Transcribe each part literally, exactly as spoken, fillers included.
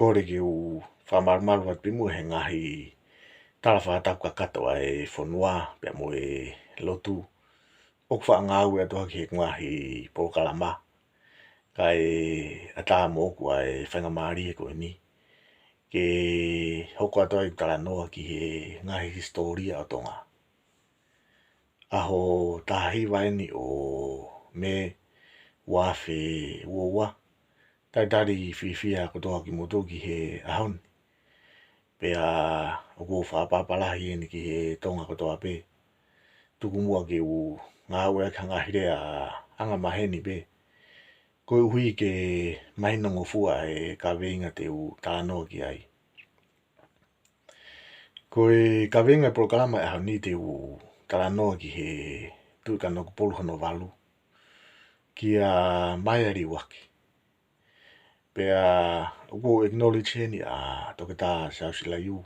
Kole ke u fakamalumalu atu pē muʻa he ngaahi tala fakatapu kakato ʻa e fonua pea mo e lotu ʻoku faʻa ngāue atu ʻaki he ngaahi polokalama. Kae ʻatā moʻoku ʻa e faingamālie ko eni ke hoko atu ai ʻeku talanoa ki he ngaahi hisitōlia ʻo Tonga. ʻAho taha hiva eni ʻo Mē ua afe ua ua. Talitali fiefia kotoa kimoutolu ki he ʻaho ni. Pea ʻoku ou fakaʻapaʻapa lahi eni ki he Tonga kotoa pē. Tuku muʻa ke u ngāueʻaki ha ngaahi lea angamaheni pē, koeʻuhi ke mahinongofua e kaveinga te u talanoa ki ai. Ko e kaveinga e polokalama e ʻaho ni, te u talanoa ki he Tuʻi Kanokupolu hono valu, kia Maealiuaki. Pea ʻoku ou acknowledge heni ʻa Toketā Siaosi Laiu,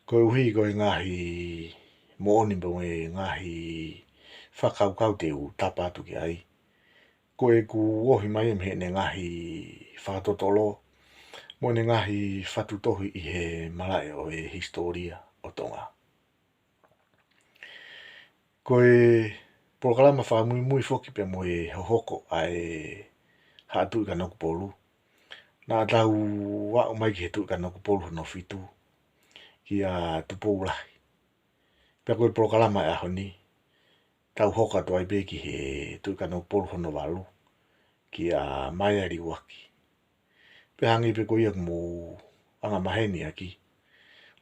koeʻuhi ko e ngaahi moʻoni mo e ngaahi fakakaukau te u tapa atu ki ai, ko ʻeku ohi mai mei heʻene ngaahi fakatotolo mo ʻene ngaahi fatu tohi ʻi he malaʻe ʻo e hisitōlia ʻo Tonga. Ko e polokalama fakamuimui foki pea mo e hohoko ʻa e Haʻa Tuʻi Kanokupolu, naʻa tau aʻu mai ki he Tuʻi Kanokupolu hono fitu, kia Tupoulahi. Pea ko e polokalama e ʻaho ni, tau hoko atu ai pē ki he Tuʻi Kanokupolu hono valu, kia Maealiuaki. Pea hangē pē ko ia ʻoku mou angamaheni ʻaki,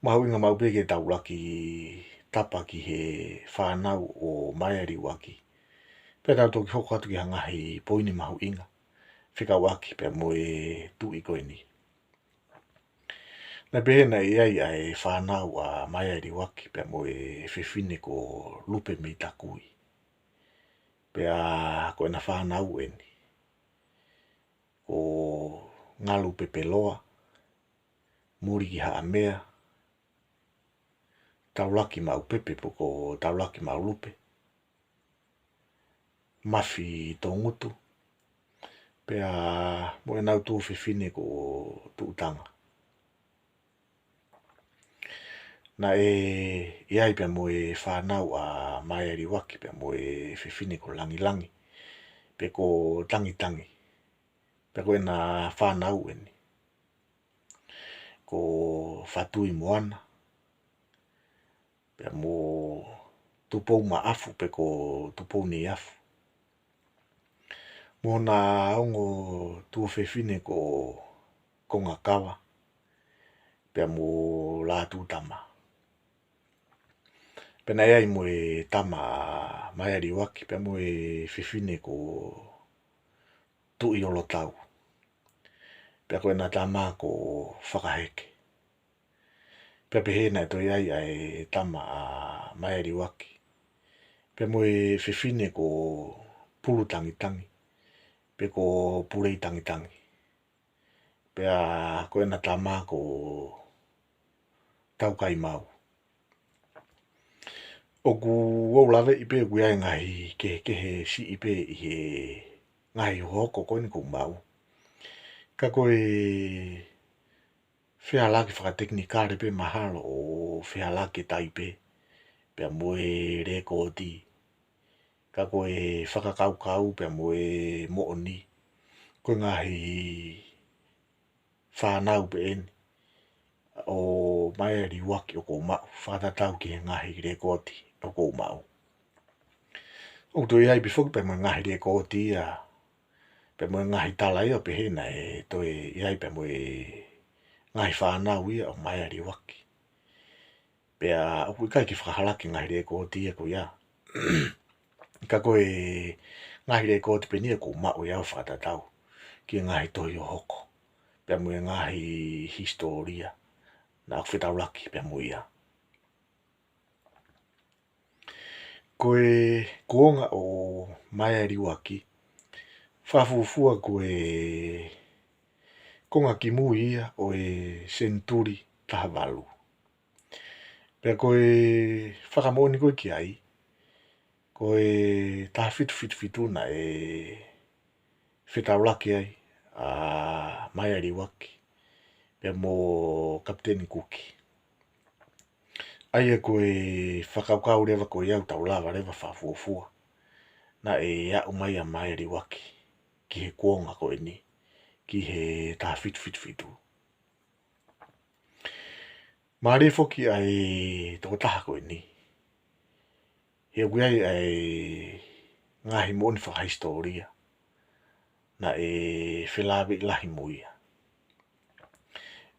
mahuʻinga maʻu pē ke tau ʻuluaki tapa ki he fānau ʻo Maealiuaki, pea tau toki hoko atu ki ha ngaahi poini mahuʻinga fekauʻaki pea mo e tuʻi ko eni. Naʻe pehē naʻe ʻi ai ʻa e fānau ʻa Maealiuaki pea mo e fefine ko Lupe mei Takui. Pea ko ʻena fānau eni, ko Ngalu Pepeloa, Muli ki Haʻamea, Taulaki Maʻupepe pe ko Taulaki Maʻulupe, Mafi Tongutu, pea mo ʻenau tuofefine ko Tuʻutanga. Naʻe ʻi ai pea mo e fānau ʻa Maealiuaki pea mo e fefine ko Langilangi pe ko Tangitangi. Pea ko ʻena fānau eni, ko Fatui Moana, pea mo Tupou Maʻafu pe ko Tupou Neiafu, mo hona ongo tuofefine ko Kongakava, pea mo Lātūtama. Pea naʻe ʻi ai mo e tama ʻa Maealiuaki pea mo e fefine ko Tuʻiolotau, pea ko ʻena tama ko Fakaheke. Pea pehē naʻe toe ʻi ai ʻa e tama ʻa Maealiuaki pea mo e fefine ko Pulutangitangi pe ko Puleitangitangi, pea ko ʻena tama ko Taukaimau. ʻOku ou laveʻi pē ʻoku ʻi ai e ngaahi kehekehe siʻi pē ʻi he ngaahi hohoko ko eni ʻoku ou maʻu. Ka ko e fehālaaki fakatekinikale pē mahalo ʻo fehālaaki e taipe pea mo e lekooti. Ka ko e fakakaukau pea mo e moʻoni, ko e ngaahi fānau pē eni ʻo Maealiuaki ʻoku ou maʻu, fakatatau ki he ngaahi lekooti ʻoku ou maʻu. ʻOku toe ʻi ai pē foki pea mo e ngaahi lekooti ia, pea mo e ngaahi tala ia ʻo pehē naʻe toe ʻi ai pea mo e ngaahi fānau ia ʻo Maealiuaki. Pea ʻoku ʻikai ke fakahalaki e ngaahi lekooti ia ko ia. Ka ko e ngaahi lekooti pē eni ia ʻoku ou maʻu ia ʻo fakatatau ki he ngaahi tohi hohoko pea mo e ngaahi hisitōlia naʻa ku fetaulaki pea mo ia. Ko e kuonga ʻo Maealiuaki, fakafuofua ko e konga kimui ia ʻo e senituli taha valu. Pea ko e fakamoʻoni ko ē ki ai, ko e taha fitu fitu fitu naʻe fetaulaki ai ʻa Maealiuaki pea mo Kapiteni Kuki. ʻA ia ko e fakakaukau leva ko ia ʻoku tau lava leva fakafuofua naʻe aʻu mai ʻa Maea Liuaki ki he kuonga ko eni, ki he taha fitu fitu fitu. Mālie foki ʻa e tokotaha ko eni, he ʻoku ʻi ai ʻa e ngaahi moʻoni fakahisitōlia naʻe felāveʻi lahi mo ia.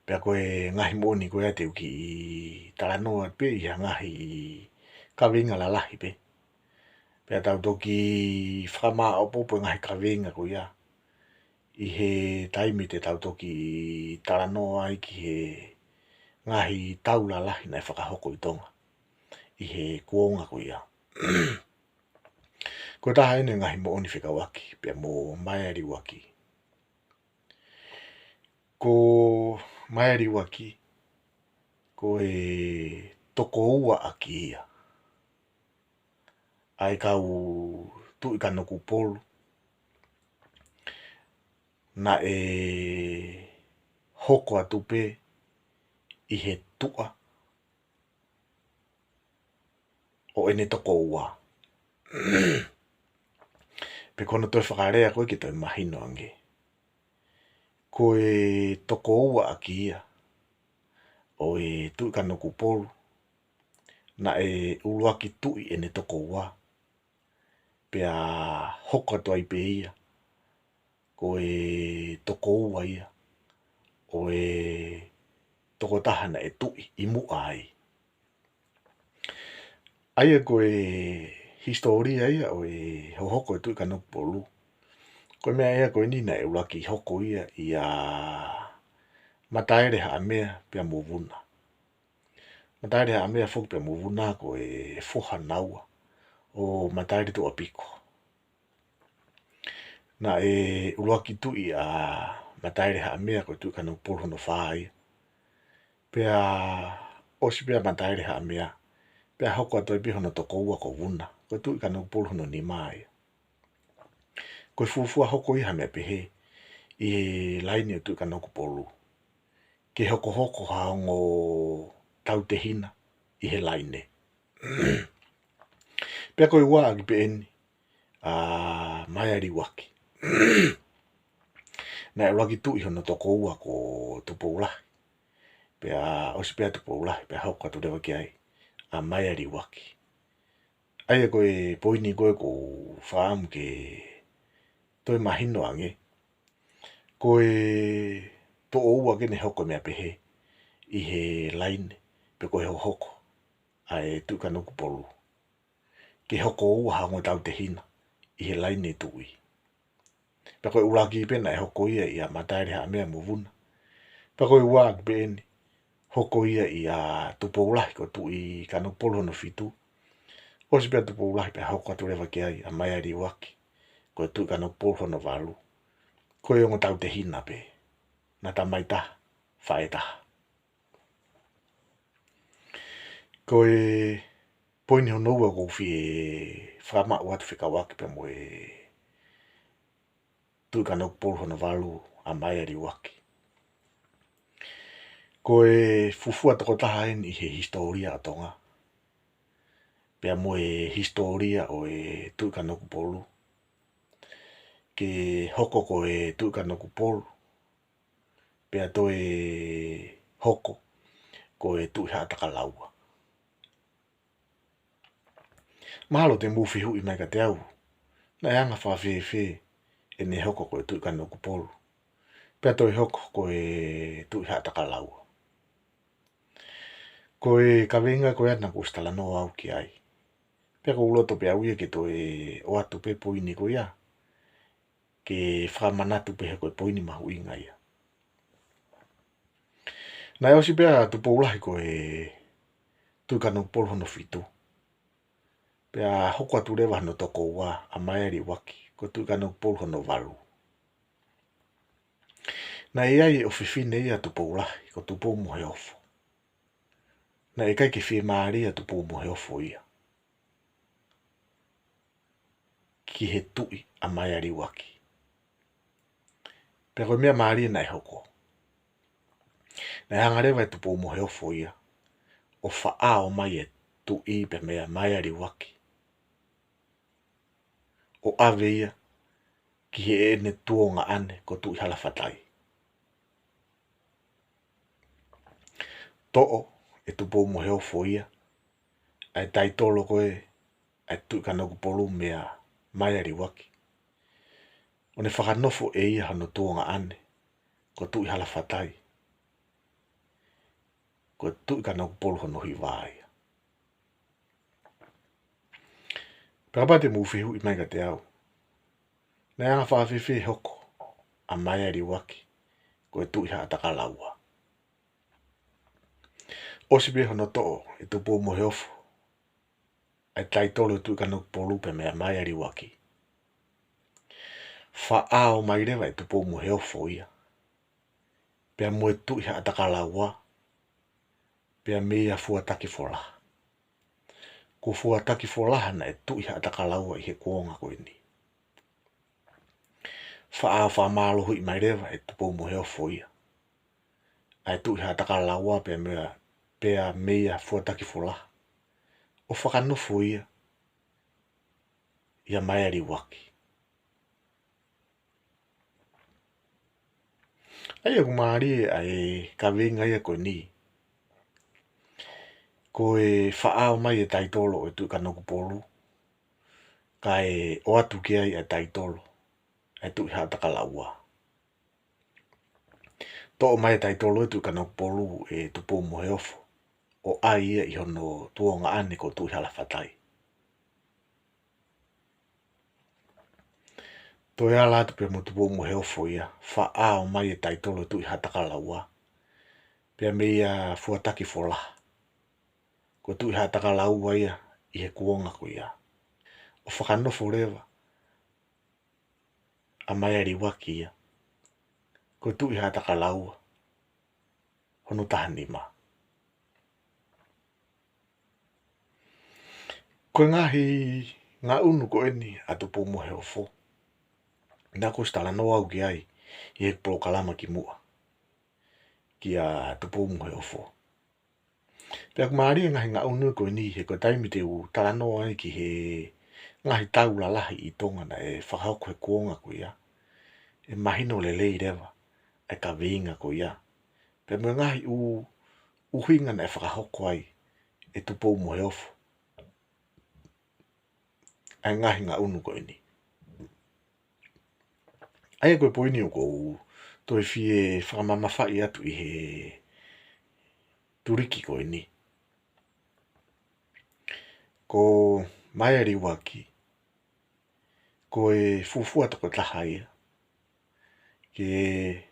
Pea ko e ngaahi moʻoni ko ia te u kiʻi talanoa pē ʻi ha ngaahi kaveinga lalahi pē. Pea tau toki fakamāʻopoʻopo e ngaahi kaveinga ko ia ʻi he taimi te tau toki talanoa ai ki he ngaahi tau lalahi naʻe fakahoko ʻi Tonga ʻi he kuonga ko ia. Ko e taha eni e ngaahi moʻoni fekauʻaki pea mo Maea Liuaki. Ko Maea Liuaki, ko e tokoua ʻaki ia ʻa e kau Tuʻi Kanokupolu naʻe hoko atu pē ʻi he tuʻa ʻo ʻene tokoua. Pe ko hono toe fakalea ko ē ke toe mahino ange. Ko e tokoua ʻaki ia ʻo e Tuʻi Kanokupolu, naʻe ʻuluaki tuʻi ʻene tokoua, pea hoko atu ai pē ia ko e tokoua ia ʻo e tokotaha naʻe tuʻi ʻi muʻa ai. ʻA ia ko e hisitōlia ia ʻo e hohoko e Tuʻi Kanokupolu, ko e meʻa ia ko eni naʻe ʻuluaki hoko ia ʻia Mataele Haʻamea pea mo Vuna. Mataele Haʻamea foki pea mo Vuna ko e foha naua ʻo Mataele Tuʻapiko. Naʻe ʻuluaki tuʻi ʻa Mataele Haʻamea ko e Tuʻi Kanokupolu hono fā ia. Pea ʻosi pē ʻa Mataele Haʻamea, pea hoko atu ai pē hono tokoua ko Vuna, ko e Tuʻi Kanokupolu hono nima ia. Ko e fuofua hoko ia ha meʻa pehē ʻi he laine ʻo e Tuʻi Kanokupolu ke hokohoko ha ongo tautehina ʻi he laine. Pea ko e ua ʻaki pē eni ʻa Maea Liuaki. Naʻe ʻuluaki tuʻi hono tokoua ko Tupoulahi. Pea ʻosi pē ʻa Tupoulahi, pea hoko atu leva ki ai ʻa Maea Liuaki. ʻA ia ko e poini ko ē ʻoku ou fakaʻamu ke toe mahino ange, ko e tokoua ke ne hoko e meʻa pehē ʻi he laine, pe ko e hohoko ʻa e Tuʻi Kanokupolu, ke hoko ua ha ongo tautehina ʻi he laine tuʻi. Pea ko e ʻuluaki pē naʻe hoko ia ʻia Mataele Haʻamea mo Vuna. Pea ko e ua ʻaki pē eni, hoko ia ʻia Tupoulahi ko e Tuʻi Kanokupolu hono fitu. ʻOsi pē ʻa Tupoulahi pea hoko atu leva ki ai ʻa Maea Liuaki ko e Tuʻi Kanokupolu hono valu. Ko e ongo tautehina pē, naʻa tamai taha, faʻē taha. Ko e poini hono ua ʻoku ou fie fakamaʻu atu fekauʻaki pea mo e Tuʻi Kanokupolu hono valu ʻa Maea Liuaki. Ko e fuofua tokotaha eni ʻi he hisitōlia ʻa Tonga, pea mo e hisitōlia ʻo e Tuʻi Kanokupolu, ke hoko ko e Tuʻi Kanokupolu, pea toe hoko ko e Tuʻi Haʻatakalaua. Mahalo te mou fehuʻi mai kiate au, naʻe anga fēfē ʻene hoko ko e Tuʻi Kanokupolu, pea toe hoko ko e Tuʻi Haʻatakalaua. Ko e kaveinga ko ia naʻa ku ʻosi talanoa au ki ai. Pea ʻoku ou loto pē au ia ke toe ʻoatu pē poini ko ia, ke fakamanatu pē he ko e poini mahuʻinga ia. Naʻe ʻosi pē ʻa Tupoulahi ko e Tuʻi Kanokupolu hono fitu, pea hoko atu leva hono tokoua ʻa Maea Liuaki ko e Tuʻi Kanokupolu hono valu. Naʻe ʻi ai e ʻofefine ia ʻa Tupoulahi ko Tupoumoheofo. Naʻe ʻikai ke fiemālie ʻa Tupoumoheofo ia ki he tuʻi ʻa Maea Liuaki. Pea ko e meʻa mālie naʻe hoko, Naʻe hanga leva ʻe Tupoumoheofo ia ʻo faʻao mai e tuʻi pea meia Maealiuaki, ʻo ʻave ia ki heʻene tuongaʻane ko Tuʻihalafatai. Toʻo ʻe Tupoumoheofo ia ʻa e taitolo ko ē ʻa e Tuʻi Kanokupolu meia Maealiuaki, ʻo ne fakanofo ʻe ia hono tuongaʻane ko Tuʻihalafatai, ko Tuʻi Kanokupolu hono hiva ia. Pea kapau te mou fehuʻi mai kiate au, naʻe anga fēfē e hoko ʻa Maealiuaki ko e Tuʻi Haʻatakalaua? ʻOsi pē hono toʻo ʻe Tupoumoheofo ʻa e taitolo ʻo e Tuʻi Kanokupolu pea meia Maealiuaki, faʻao mai leva ʻe Tupoumoheofo ia pea mo e Tuʻi Haʻatakalaua pea meia Fuatakifolaha. Ko Fuatakifolaha naʻe Tuʻi Haʻatakalaua ʻi he kuonga ko eni. Faʻao fakamālohiʻi mai leva ʻe Tupoumoheofo ia ʻa e Tuʻi Haʻatakalaua pea meia, pea meia Fuatakifolaha, ʻo fakanofo ia ʻia Maealiuaki. ʻA ia ʻoku mālie ʻa e kaveinga ia ko eni. Ko e faʻao mai e taitolo ʻo e Tuʻi Kanokupolu, kae ʻoatu ki ai ʻa e taitolo ʻa e Tuʻi Haʻatakalaua. Toʻo mai e taitolo ʻo e Tuʻi Kanokupolu ʻe Tupoumoheofo, ʻo ʻai ia ʻi hono tuongaʻane ko Tuʻihalafatai. Toe ala atu pē mo Tupoumoheofo ia, faʻao mai e taitolo ʻo e Tuʻi Haʻatakalaua pea meia Fuatakifolaha. Ko Tuʻi Haʻatakalaua ia ʻi he kuonga ko ia, ʻo fakanofo leva ʻa Maealiuaki ia ko Tuʻi Haʻatakalaua hono taha nima. Ko e ngaahi ngaʻunu ko eni ʻa Tupoumoheofo, naʻá ku ʻosi talanoa au ki ai ʻi he polokalama kimuʻa kia Tupoumoheofo. Pea ʻoku mālie e ngaahi ngaʻunu ko eni he ko e taimi te u talanoa ai ki he ngaahi tau lalahi ʻi Tonga naʻe fakahoko he kuonga ko ia, ʻe mahino lelei leva ʻa e kaveinga ko ia pea mo e ngaahi ʻu-, ʻuhinga naʻe fakahoko ai ʻe Tupoumoheofo ʻa e ngaahi ngaʻunu ko eni. ʻA ia ko e poini ʻoku ou toe fie fakamamafaʻi atu ʻi he tuliki ko eni. Ko Maealiuaki, ko e fuofua tokotaha ia ke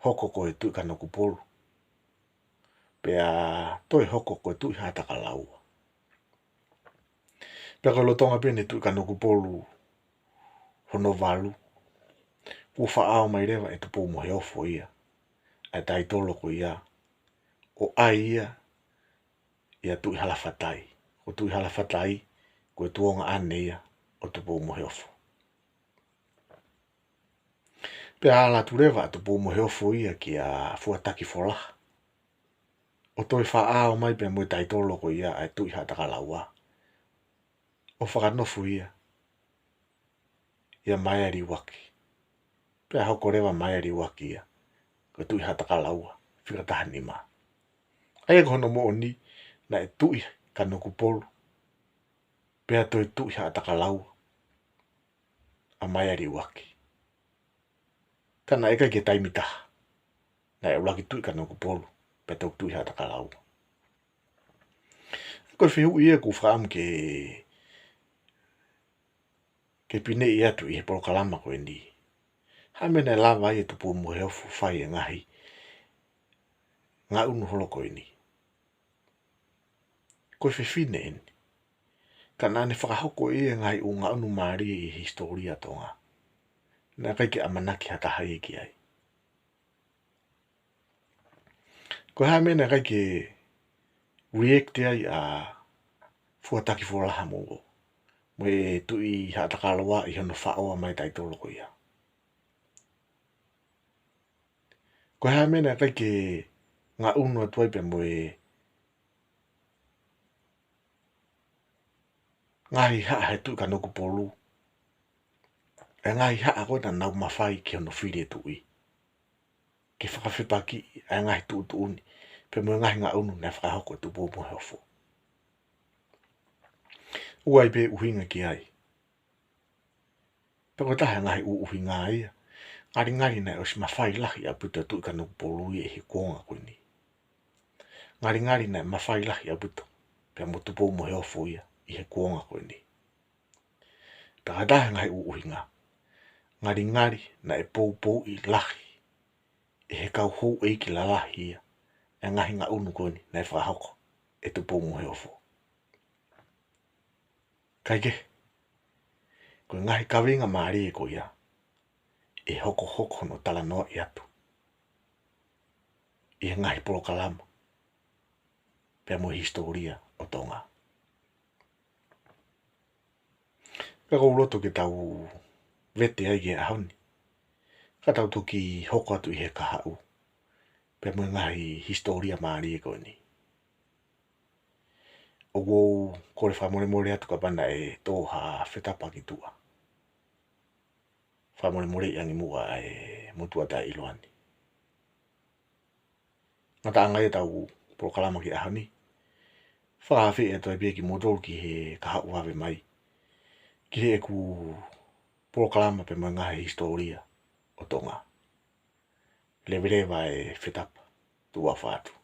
hoko ko e Tuʻi Kanokupolu, pea toe hoko ko e Tuʻi Haʻatakalaua. Pea ko e lolotonga pē ʻene Tuʻi Kanokupolu hono valu, kuo faʻao mai leva ʻe Tupoumoheofo ia ʻa e taitolo ko ia, ʻo ʻai ia ʻia Tuʻihalafatai. Ko Tuʻihalafatai, ko e tuongaʻane ia ʻo Tupoumoheofo. Pea ala atu leva ʻa Tupoumoheofo ia kia Fuatakifolaha, ʻo toe faʻao mai pea mo e taitolo ko ia ʻa e Tuʻi Haʻatakalaua, ʻo fakanofo ia ʻia Maealiuaki. Pea hoko leva Maealiuaki ia ko e Tuʻi Haʻatakalaua fika taha nima. ʻA ia ko hono moʻoni, naʻe Tuʻi Kanokupolu pea toe Tuʻi Haʻatakalaua ʻa Maealiuaki. Ka naʻe ʻikai ke taimi taha naʻe ʻuluaki Tuʻi Kanokupolu pea toki Tuʻi Haʻatakalaua. Ko e fehuʻi ia ʻoku ou fakaʻamu ke, ke pineʻi atu ʻi he polokalama ko eni. Hā e meʻa naʻe lava ai ʻe Tupoumoheofo ʻo fai e ngaahi ngaʻunu holo ko eni? Ko e fefine eni, ka naʻá ne fakahoko ʻe ia e ngaahi ʻū ngaʻunu mālie ʻi he hisitōlia ʻa Tonga naʻe ʻikai ke ʻamanaki ha taha ia ki ai. Ko e hā e meʻa naʻe ʻikai ke react ai ʻa Fuatakifolaha mo, mo e Tuʻi Haʻatakalaua ʻi hono faʻao mai e taitolo ko ia? Ko e hā e meʻa naʻe ʻikai ke ngaʻunu atu ai pea mo e ngaahi haʻa he Tuʻi Kanokupolu, ʻa e ngaahi haʻa ko ē naʻa nau mafai ki hono fili e tuʻi ke fakafepakiʻi ʻa e ngaahi tuʻutuʻuni pea mo e ngaahi ngaʻunu naʻe fakahoko ʻe Tupoumoheofo. ʻOku ʻi ai pē ʻuhinga ki ai. Pea ko e taha e ngaahi ʻū ʻuhinga ia, ngalingali naʻe ʻosi mafai lahi ʻaupito e Tuʻi Kanokupolu ia ʻi he kuonga ko eni. Ngalingali naʻe mafai lahi ʻaupito pea mo Tupoumoheofo ia ʻi he kuonga ko eni. Pea ko e taha e ngaahi ʻū ʻuhinga, ngalingali naʻe poupouʻi lahi ʻe he kau houʻeiki lalahi ia ʻa e ngaahi ngaʻunu ko eni naʻe fakahoko ʻe Tupoumoheofo. Kae kehe, ko e ngaahi kaveinga mālie ko ia ʻe hokohoko hono talanoaʻi atu ʻi he ngaahi polokalama pea mo e hisitōlia ʻo Tonga. Pea ʻoku ou loto ke tau vete ai ki he ʻaho ni, ka tau toki hoko atu ʻi he kahaʻu pea mo e ngaahi hisitōlia mālie ko eni. ʻOku ou kole fakamolemole atu kapau naʻe tō ha fetapa ki tuʻa. Fakamolemoleʻi ange muʻa ʻa e motuʻa taʻeʻiloa ni. Ngataʻanga ia ʻetau polokalama ki he ʻaho ni. Fakaafeʻi atu ai pē kimoutolu ki he kahaʻu vave mai ki heʻeku polokalama pea mo e ngaahi hisitōlia ʻo Tonga. Leveleva e fetapa, tuʻa ʻofa atu.